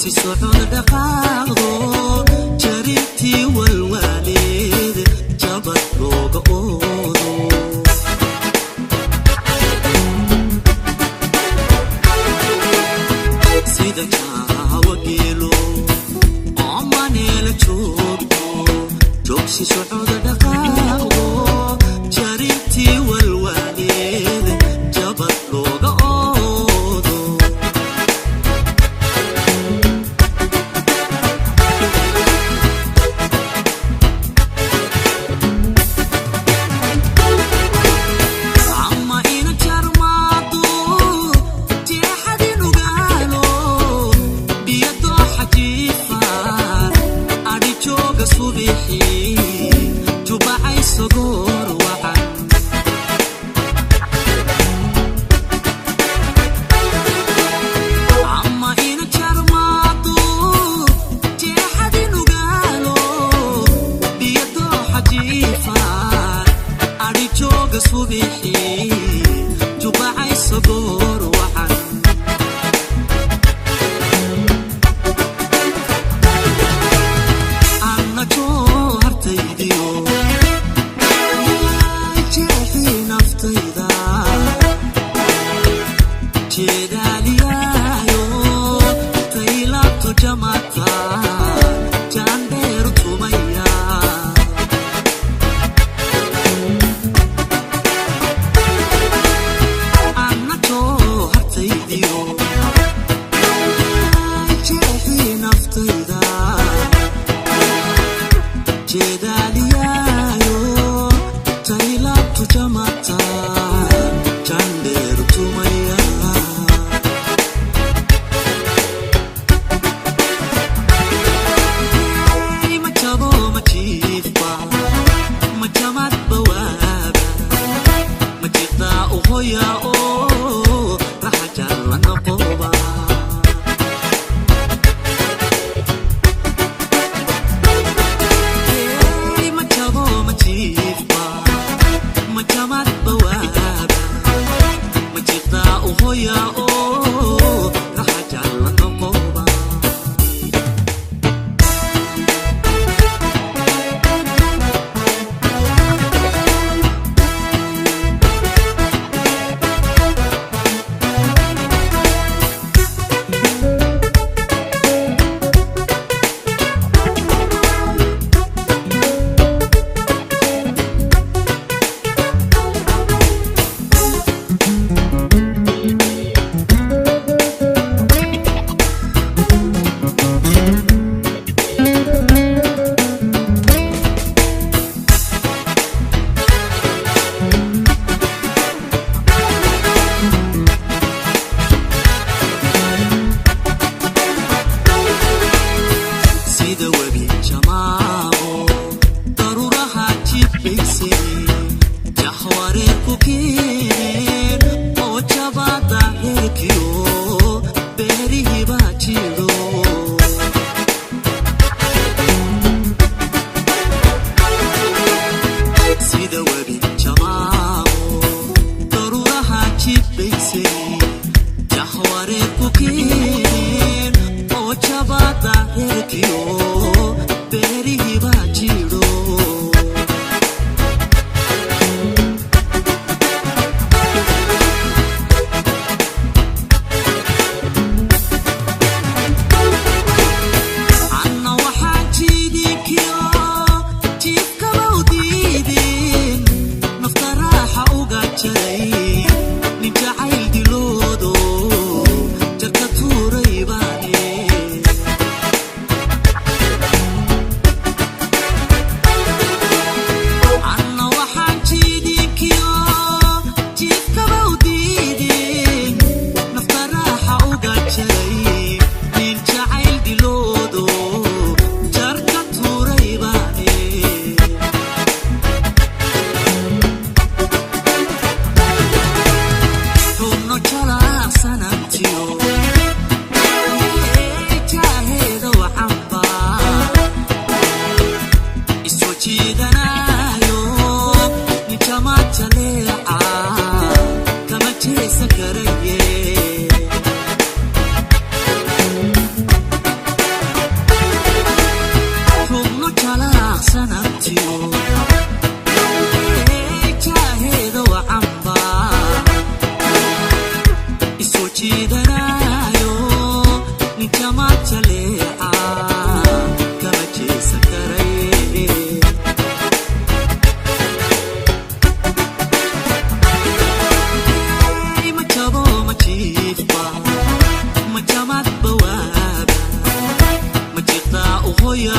Joogsi socod dhaqaaqdo, jarintii walwaaleed jabad looga oodo. Sida jaawa geelo oo maneela joogto, joogsi socod dhaqaaqdo, jarintii walwaaleed jabad looga oodo. Ama ina jarmaado jeexadin ugaalo, biyo dooxa jiifaan, adhi jooga subixii jubacayso goor wacan. Ama ina jarmaado jeexadin ugaalo, biyo dooxa jiifaan, adhi jooga subixii jubacayso goor wacan. Anna joohartaydiyo jeexii naftayda jeedaaliyaayo, taylaabto jamata jaandheeru tumaya. Anna joohartaydiyo jeexii naftayda jeedaaliyaayo, taylaabtu jamata jandheeru tumaya. Hey, ma jabo ma jiifba, ma jamad bawaaba, ma jiqdaa uhoya oo raxa jalla noqoba. Hey, ma jabo ma jiifba, ma jamad bawaaba, ma jiqdaa uhoya oo raxa jalla noqoba. Sida webi jamaabo daruuraha jibbaysay, jahwareer ku keeneen oo jabada heerkiyo beerihiiba jiro. Sida webi jamaabo daruuraha jibbaysay, jahwareer ku keeneen oo jabada heerkiyo beerihiiba jiro. Anna waxaan jiidinkiyo jiifkaba u diidin, nafta raaxa uga jaray, nin jacayl diloodo jarka tuuray baane. jeedaayo, nin jamaad jaleeca kama jeesan karay. Hey, ma jabo ma jiifba, ma jamad bawaaba, ma jiqdaa u hoya